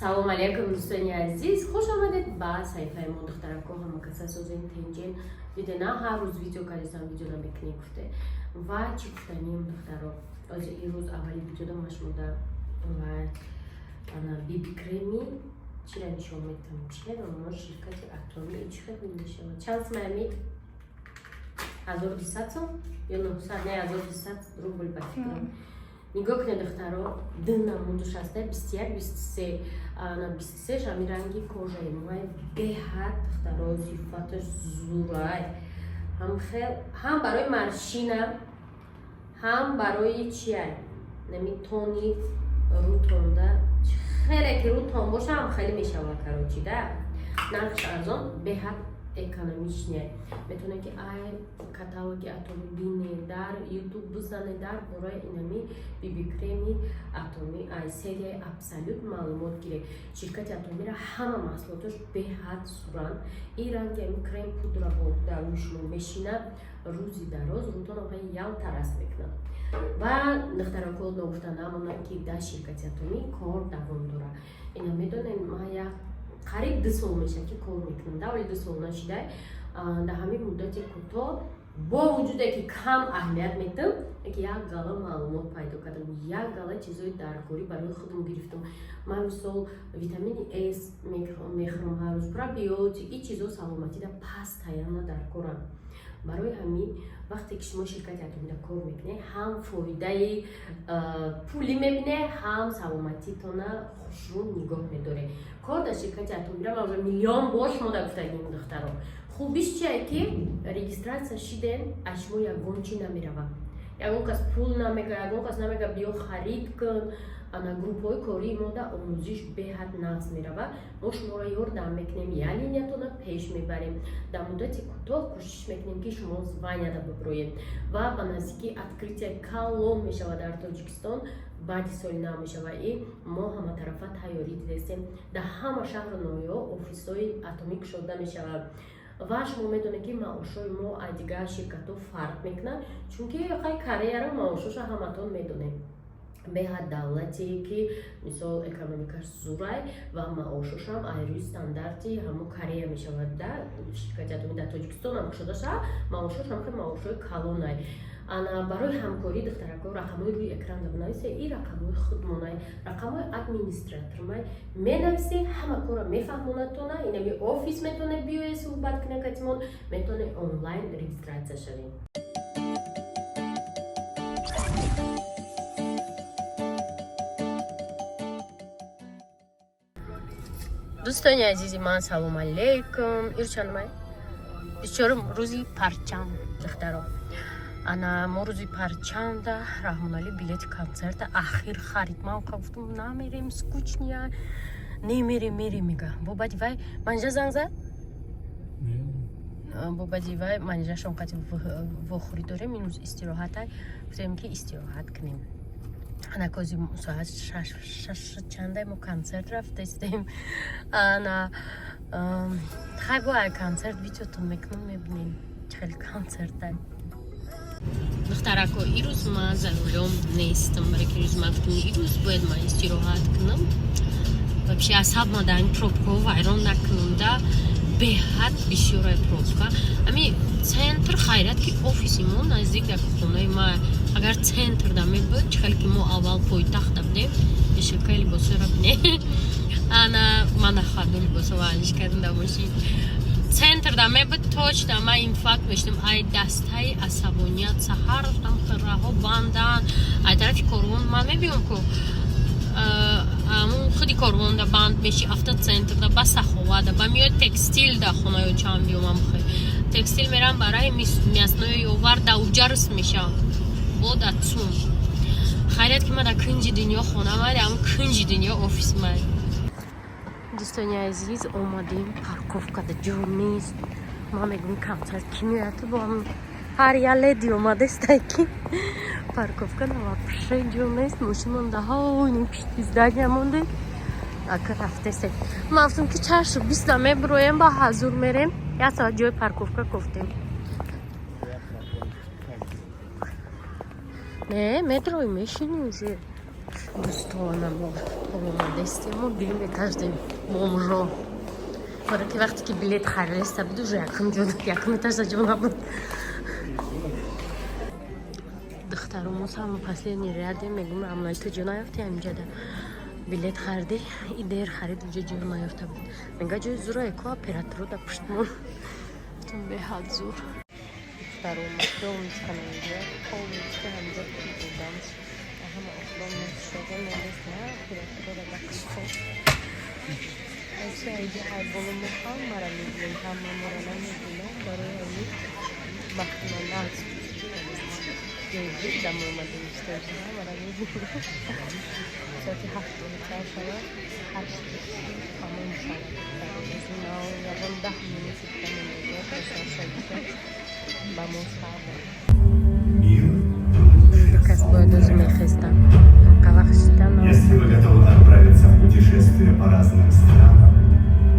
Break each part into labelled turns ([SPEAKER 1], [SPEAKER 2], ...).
[SPEAKER 1] Салом алейкум, дӯстони азиз, хуш омадед ба саҳифаи мо. Духтарако, ҳамакаса созен, тенҷен? Дидена, ҳар рӯз видео кардесам, видео намекунӣ гуфте. Ва чӣ гуфтаним, духтаро, ози ирӯз аввали видеода машмуда ва ана биби креми чира нишон метам. Чиро ширкати Атоми чӣ хел мешавад? Чанд сумаями? 1200 сом ё 900, не, 1200 рубл ба фикрам. Нигоҳ кунед, духтаро, ду намудуш ҳаста: 21, 23. Ана 23 ами ранги кожаи май, беҳад, духтаро, сифаташ зурай, ҳам хел, ҳам барои морщина, ҳам барои чиай, нами тони рӯтонда хеле ки рӯтон боша, ҳам хеле мешава. Короче да, нархш арзон, беҳад экономичный. Метавонед ки ай каталоги Атоми бине, дар Ютуб бизане, дар бораи инами биби креми Атоми ай серияи Абсолют маълумот гиред. Ширкати Атомира ҳама маҳсулотош беҳад суранд. Ин ранги ами крем пудра бо дар рӯи шумо мешинад, рӯзи дароз рӯтонам ялтарас мекунад. Ва духтарако, ногуфта намонад, ки дар ширкати Атомӣ кор давом дорад. Ина медонем, ман як қариб 2 сол мешавад, ки кор мекунам, да, вале 2 сол нашидай. Дар ҳамин муддати кӯтоҳ, бо вуҷуде ки кам аҳамият метам, ки як гала маълумот пайдо кардам, як гала чизои даркорӣ барои худам гирифтам. Ман мисол витамини С мехӯрам ҳар рӯз, пробиотик, ин чизо саломатида постоянно даркорам. Барои ҳамин вақте ки шумо ширкати Атомида кор мекунед, ҳам фоидаи пулӣ мебинед, ҳам саломатитона хушрӯ нигоҳ медоред. Кор дар ширкати Атомира ман уже миллион бор шумо да гуфтагим, духтаро, хубиш чие, ки регистрация шиден, аз шумо ягон чи намеравад, ягон кас пул намега, ягон кас намега биё харид кун. Ана группҳои кории мо да омӯзиш беҳад нағз меравад. Мо шуморо ёрдам мекунем, я линиятона пеш мебарем. Дар муддати кӯтоҳ кӯшиш мекунем, ки шумо званияда бибироед. Ва ба наздикӣ открытие калон мешавад дар Тоҷикистон, баъди соли нав мешавад, и мо ҳаматарафа тайёрӣ дидастем. Дар ҳама шаҳру ноҳияҳо офисҳои Атомӣ кушода мешавад. Ва шумо медонед, ки маошҳои мо аз дигар ширкатҳо фарқ мекунад, чунки хай Кореяро маошоша ҳаматон медонем, беҳад давлате ки мисол экономикаш зурай ва маошошам ай рӯи стандарти ҳамун Корея мешавад. Да ширкати Атомӣ дар Тоҷикистон ҳам кушода шавад, маошош ҳам хел маошҳои калонай. Ана барои ҳамкорӣ, духтарако, рақамҳои рӯи экран бинависе. Ин рақамҳои худмонай, рақамҳои администратормай. Менависе, ҳама корро мефаҳмонадтона. Инами офис метавонед биёе, суҳбат кунед катимон, метавонед онлайн регистрация шавед. Дӯстони азизи ман, салому алейкум. Ирчандмай? 24-ум, рӯзи парчам. Духтаро, ана мо рӯзи парчамда Раҳмоналӣ билети консерта ахир харид. Ман гуфтум, намерем, скучный я, немерем, мерем, мега. Бо баъди вай манижа занг зад, бо баъди вай манижашон қати вохӯрӣ дорем. Имрӯз истироҳата, гуфтем, ки истироҳат кунем. Ана кози соат шаш чандай мо консерт рафтастем. Ана хай, бо ай консерт видеотон мекунам, мебинем, чӣ хеле консерта. Духтарако, ирӯз ман за рулём нестам, барои ки рӯз ман гуфтам, ирӯз бояд ман истироҳат кунам, вообще асаб ма дар ин пробкаҳо вайрон накунам. Да беҳад бисёрай пробка ами центр. Хайрат, ки офиси мо наздик дар хонаи ма. Агар центрда мебуд, чӣ хеле ки мо аввал пойтахта будем, ишакаи либосҳоро бине. Ана ман нахарду либосҳо варзиш кардам дар мошин. Центрда мебуд, точно ман инфаркт мешудам ай дастаи асабоният. Саҳар раҳо бандан, ай тарафи Корвон ман мебиём, ку амун худи Корвонда банд меши, автоцентрда, ба Саховада, ба миёи Текстилда, хонаё чанд биёмам, хе Текстил мерам, барои Мясное Ёвар да уҷарс мешавам, бо да ЦУМ. Хайрият, ки ма дар кунҷи дунё хонамад, ам кунҷи дунё офис мад. Дӯстони азиз, омадем, парковкада ҷо нест. Ман мегӯм, консерт ки меояд, бо ҳар я леди омадестай, ки парковка на вообще ҷо нест. Мошин монда, ҳони пишти здания монде, ака рафтесте. Ман гуфтам, ки 6:20 мебироем, ба ҳазур мерем, як соат ҷои парковка гуфтем. Не, метрои мешинем уже. Дӯстонамо омадестему дуюм этажда бомжо. Баро ки вақте ки билет харидаста буд, уже якум ҷо, якум этажда ҷо набуд. Духтаро, мо самый последний ряде. Мегум, амлай, ту ҷо наёфти, ҳаминҷада билет хариди и дер харид, уҷа ҷо наёфта буд. Мега, ҷои зура эко операторо да пуштмон беҳад зур. Духтаро, полностью ҳаминҷа, полностью ҳаминҷа будам, ҳама окно шуда мондест, операторо да қишқо. Айҷа ҳайболо мо ҳамара мебинем, ҳама мора намебинам, барои ҳамин бахтманд ҷои дам омадем, ҳамара мебинем. Соати 7 сар шавад, 8 тамом шавад. Ягон 10 минути ба мо сабр. Кас бояд озу мехестам. Вақт шидан.
[SPEAKER 2] Если вы готовы отправиться в путешествие по разным странам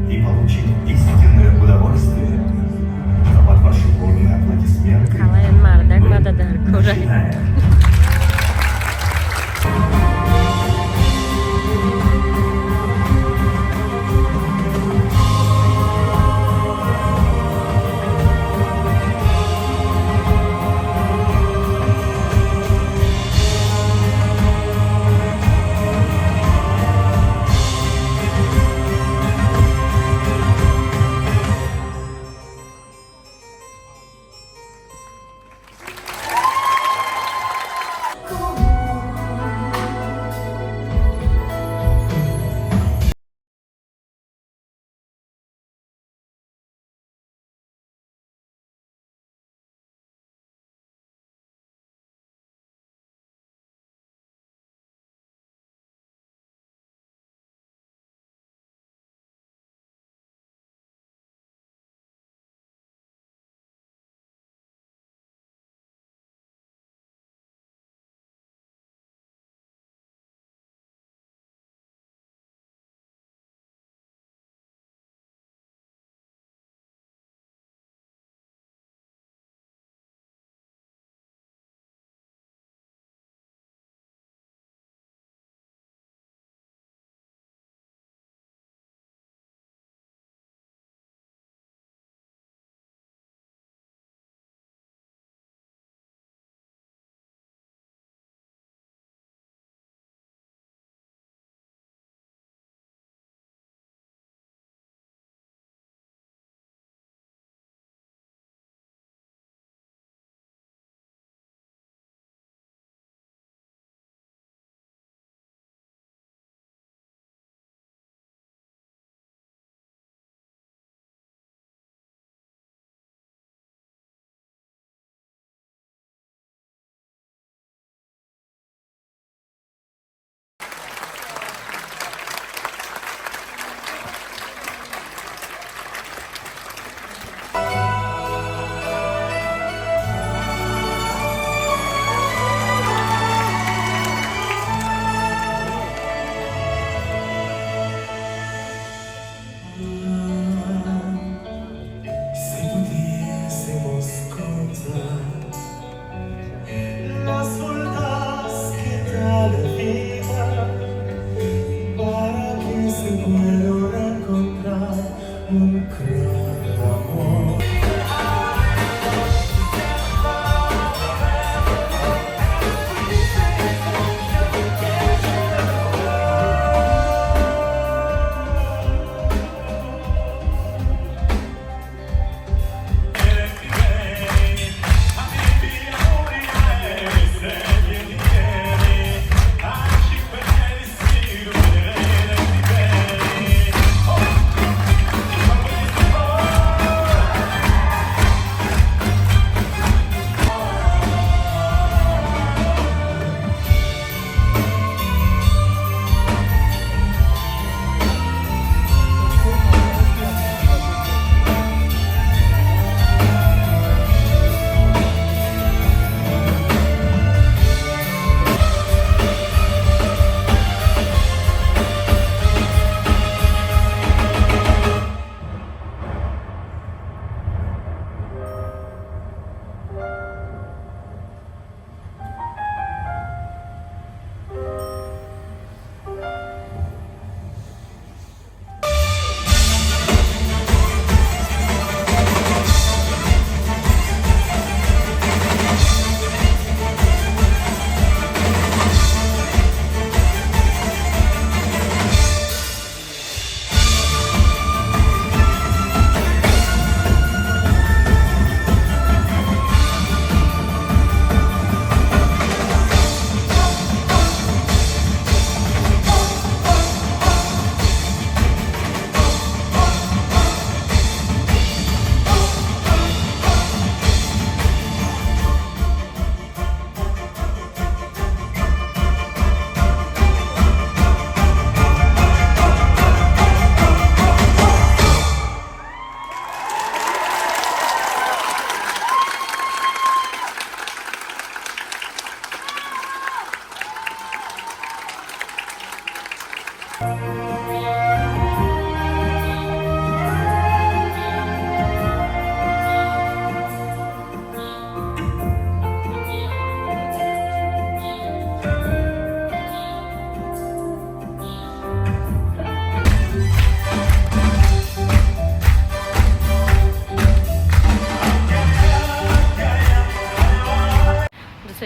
[SPEAKER 2] и получить истинное удовольствие, то под ваши бурные аплодисменты
[SPEAKER 1] Калаи мардак мада дар кора.
[SPEAKER 2] начинаем.
[SPEAKER 3] Se pudiésemos contar las vueltas que da la vida para que se pueda encontrar un gran amor.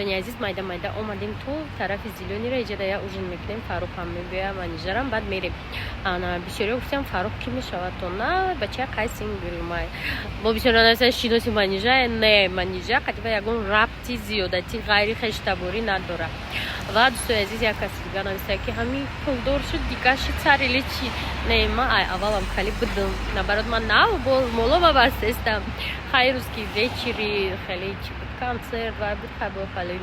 [SPEAKER 1] Дӯстони азиз, майда майда омадем то тарафи Зелёный ра. Иҷада я ужин мекунем, Фаррух ҳам мебиёя, Манижарам, баъд мерем. Ана, бисёриё гуфтам: «Фаррух ки мешавад?» То на бача қай сингилмай бо бисёриё нависанд: «Шиноси Манижа?» Не, Манижа қатиба ягон рабти зиёдатӣ ғайри хештаборӣ надорад. Ва, дӯстои азиз, як каси дигар нависта, ки ҳамин пулдор шуд, дига шуд сарили чи. Не, ма ай аввалам хеле будум, наоборот, ман нав моло ба бастестам. Хайрӯз ки вечери хеле чи буд, концерт вай буд, хай бо хеле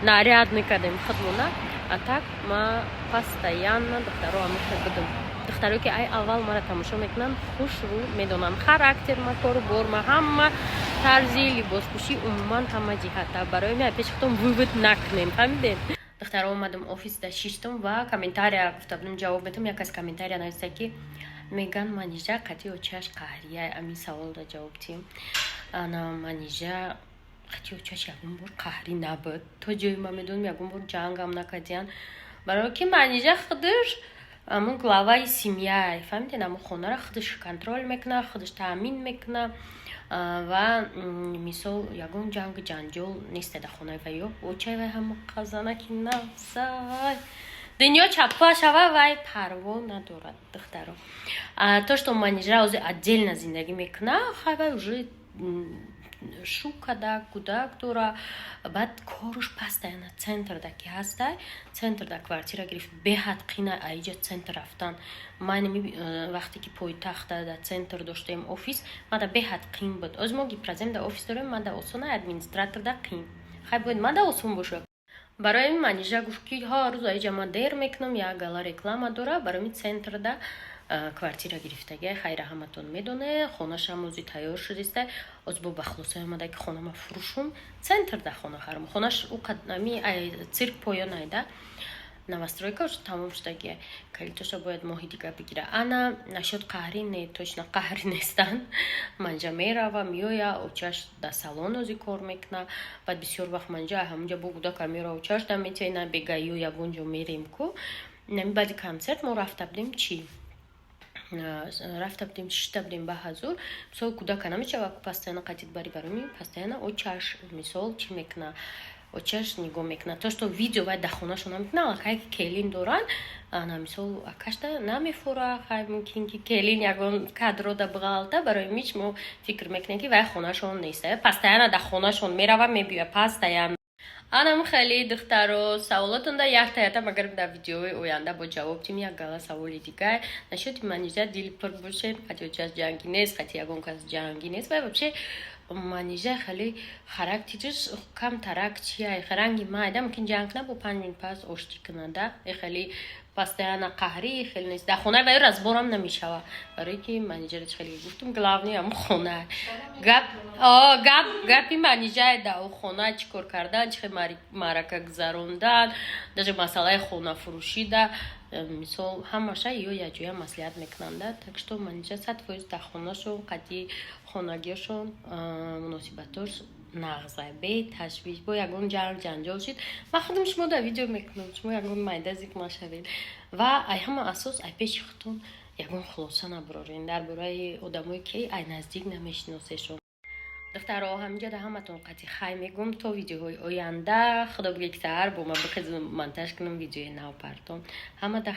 [SPEAKER 1] наряд мекардем худмона. А так ма постоянно, духтаро, ҳамихел будум. Духтаро, ки ай аввал мара тамошо мекунанд, хушрӯ медонанд характер ма, кору бор ма, ҳама тарзи либоспӯшӣ, умуман ҳама ҷиҳата. Барои ми пеши худтон вывод накунем, фаҳмидем? Духтаро, омадам офис, да шиштум ва комментария гуфта будум, ҷавоб метам. Як кас комментария нависта, ки меган Манижа қати очаш қаҳрия. Амин савол да ҷавоб тиҳем. Ана, Манижа қати очаш ягон бор қаҳрӣ набуд, то ҷои ма медонам, ягон бор ҷангам накардиян, барое ки Манижа худаш амун главаи семья, фаҳмиден? Амун хонара худаш контроль мекуна, худаш таъмин мекуна ва мисол ягон ҷангу ҷанҷол неста дар хонаи вай. Ё очай вай ҳама қазанаки нафсай, дунё чаппа шава, вай парво надорад. Духтаро, то что Манижа ҳозир отдельно зиндагӣ мекуна, хай, вай уже шу када, кӯдак дора, баъд коруш постоянно центрда ки ҳастай, центрда квартира гирифт. Беҳад қина аиҷа центр рафтан. Ман вақте ки пойтахта да центр доштем офис, мада беҳад қин буд. Оз мо Гипрозем да офис дорем, мада осона, администраторда қин. Хай, бояд мада осон бошад. Барои Манижа гуфт, ки ҳар рӯз аиҷа ман дер мекунам, як гала реклама дора, барои центрда квартира гирифтагия. Хайра, ҳаматон медоне, хонашам ози тайёр шудиста. Оз бо ба хулоса омада, ки хонама фурӯшум, центрда хона харам. Хонаш ами цирк поён айда, новостройка тамом шудагия, калитоша бояд моҳи дига бигира. Ана, насчёт қаҳрӣ, не, точно қаҳрӣ нестанд. Манҷа мерава, меоя, очаш да салон ози кор мекуна. Баъд бисёр вақт манҷа ҳамунҷа бо кӯдака мера, очаш да метиёна, бегаю ягон ҷо мерем ку. Нами баъди концерт мо рафта будем, чӣ рафта будем, шишта будем ба ҳазур. Мисол, кӯдака намешава постоянно қатид бари, барои постоянно очаш, мисол, чӣ мекуна, очаш нигоҳ мекунад. То что видео вай дар хонашон намекуна, аллакай келин доранд. Ана, мисол, акашта намефура. Хай, мумкин ки келин ягон кадро да бғалта. Барои мич мо фикр мекунем, ки вай хонашон нест, постоянно дар хонашон мерава, мебиёя постоянно. Анам хеле, духтаро, саволотонда якта якта магар дар видеои оянда бо ҷавоб тим. Як гала саволи дигар насчёти Манижа: дил пур бошед, қати очаш ҷангӣ нест, қати ягон кас ҷангӣ нест. Вай вообще Манижа хеле характериш камтарак чия, ранги майда, мумкин ҷанг кунад, бо 5 минут пас оштӣ кунада. Хеле постоянно қаҳрӣ хеле нест дар хонаи вай, разборам намешава, барое ки Манижаро чи хеле гуфтум, главный ам хона. Гап гап гапи Манижа да о хона чӣ кор кардан, чӣ хел маърака гузарондан, даже масъалаи хонафурӯшида, мисол, ҳамаша ё якҷоя маслиҳат мекунанда. Так что Манижа 100% дар хонашон қадди хонагиашон муносибатош нағза, беташвиш. Бо ягон ҷанг ҷанҷол шид, ман худам шумо дар видео мекунам, шумо ягон майда зик машавед. Ва ай ҳама асос, ай пеши худтон ягон хулоса набарорен дар бораи одамое, ки ай наздик намешиносешон. Духтаро, ҳаминҷо да ҳаматон қатъи хай мегӯм то видеоҳои оянда. Худо бигӯ, ки саҳар бо ман бихезм, монтаж кунам, видеои нав партом. Ҳама да.